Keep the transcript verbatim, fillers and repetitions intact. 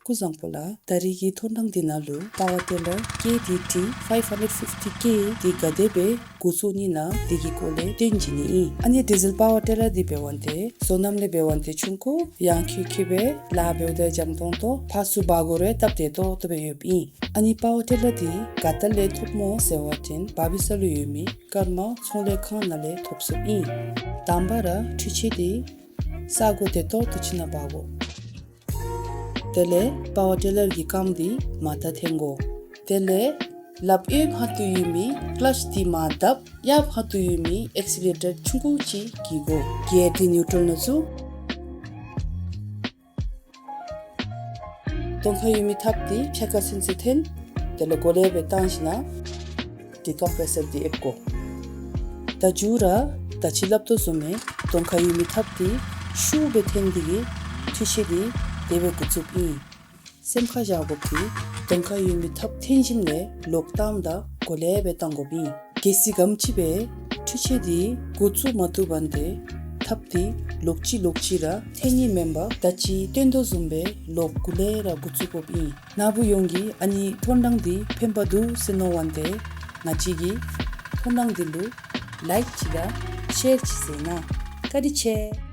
སྐུ་བཟང་པོ་ལགས། ད་རིས་ཀྱི་མཐོང་སྣང་འདི་ནང་ལུ་པ་ཝར་ཊི་ལར་ཀེ་ཌི་ཊི་ཕའིབ་ཧན་ཌེཌ་ཕིཕ་ཊི་ཀེ་འདི་ག་དེ་སྦེ་འགོ་བཙུགས་ནི་ན་འདི་གི་སྐོར་ལས་སྟོན་བྱིན་ནི་ཨིན། ཨ་ནི་ཌི་ཟེལ་པ་ཝར་ཊི་ལར་འདི་འབད་བ་ཅིན་བཟོ་རྣམ་ལས་འབད་བ་ཅིན་ཆུང་ཀུ་ཡང་ཁྱུ་ཁྱུ་སྦེ་ལཱ་འབདཝ་ད་འཇམ་ཏོང་ཏོ་ཕར་ཚུར་འབག་དགོ་རུང་སྟབས་བདེ་ཏོག་ཏོ་སྦེ་ཡོདཔ་ཨིན། ཨ་ནི་པ་ཝར་ཊི་ལར་འདི་ག་ཏེ་ལས་ཐོབ་སྨོ་ཟེར་བ་ཅིན་བར་སྦིས་ས་ལུ་ཡོད་མི་ཀརྨ་ཚོང་ལས་ཁང་ནང་ལས་ཐོབ་ཚུགསཔ་ཨིན། དང་པ་ར་འཕྲུལ་ཆས་འདི་ས་གོ་བདེ་ཏོག་ཏོ་ཅིག་ནང་འབག་དགོ། དེ་ལས་པ་ཝར་ཊི་ལར་གྱི་རྐངམ་འདི་མར་ད་འཐེན་དགོ། དེ་ལས་ལགཔ་གཡོན་ཕར་ཏེ་ཡོད་མི་ཀླཆ་འདི་མར་བརྡབ། གཡས་ཕར་ཏེ་ཡོད་མི་ཨེག་སི་ལེ་ཊར་ཆུང་ཀུ་ཅིག་བསྒྱིར་དགོ། གིར་འདི་ནིའུ་ཊལ་ནང་བཙུགས། གདོང་ཁར་ཡོད་མི་ཐགཔ་འདི་ཕྱེད་ཀ་ཚུན་ཚོད་འཐེན། དེ་ལས་གོ་ལེ་སྦེ་བཏང་ཞིནམ་ལས་ཌི་ཀམ་པི་རེ་སར་འདི་ཨེབ་དགོ། ད་མཇུག་ར་ད་ཅི་སླབ་དོ་བཟུམ་སྦེ་གདོང་ཁར་ཡོད་མི་ཐགཔ་འདི་ཤུགས་སྦེ་འཐེན་ཏེ་གིས་འཕྲུལ་ཆས་འདི་དེ་སྦེ་འགོ་བཙུགསཔ་ཨིན། སེམས་ཁར་བཞག་དགོཔ་འདི་གདོང་ཁར་ཡོད་མི་ཐགཔ་འཐེན་ཞིནམ་ལས་ལོག་བཏངམ་ད་གོ་ལེ་སྦེ་བཏང་དགོཔ་ཨིན། གལ་སྲིད་ག་དེམ་ཅིག་སྦེ་འཕྲུལ་ཆས་འདི་འགོ་བཙུགས་མ་བཏུབ་པ་ཅིན་ཐགཔ་འདི་ལོག་ཅི་ལོག་ཅི་ར་འཐེན་ནི་མེན་པར་ད་ཅི་སྟོན་དོ་བཟུམ་སྦེ་ལོག་གུ་ལས་ར་འགོ་བཙུགས་དགོཔ་ཨིན། ནཱ་བུ་ཡོངས་ཀྱིས་ཨ་ནི་མཐོང་སྣང་འདི་ཕན་པ་འདུག་ཟེར་མནོ་བ་ཅིན་ང་བཅས་ཀྱི་མཐོང་སྣང་འདི་ལུ་ལའིཀ་ཅིག་དང་ཤེར་ཅིག་མཛད་གནང་། བཀའ་དྲིན་ཆེ།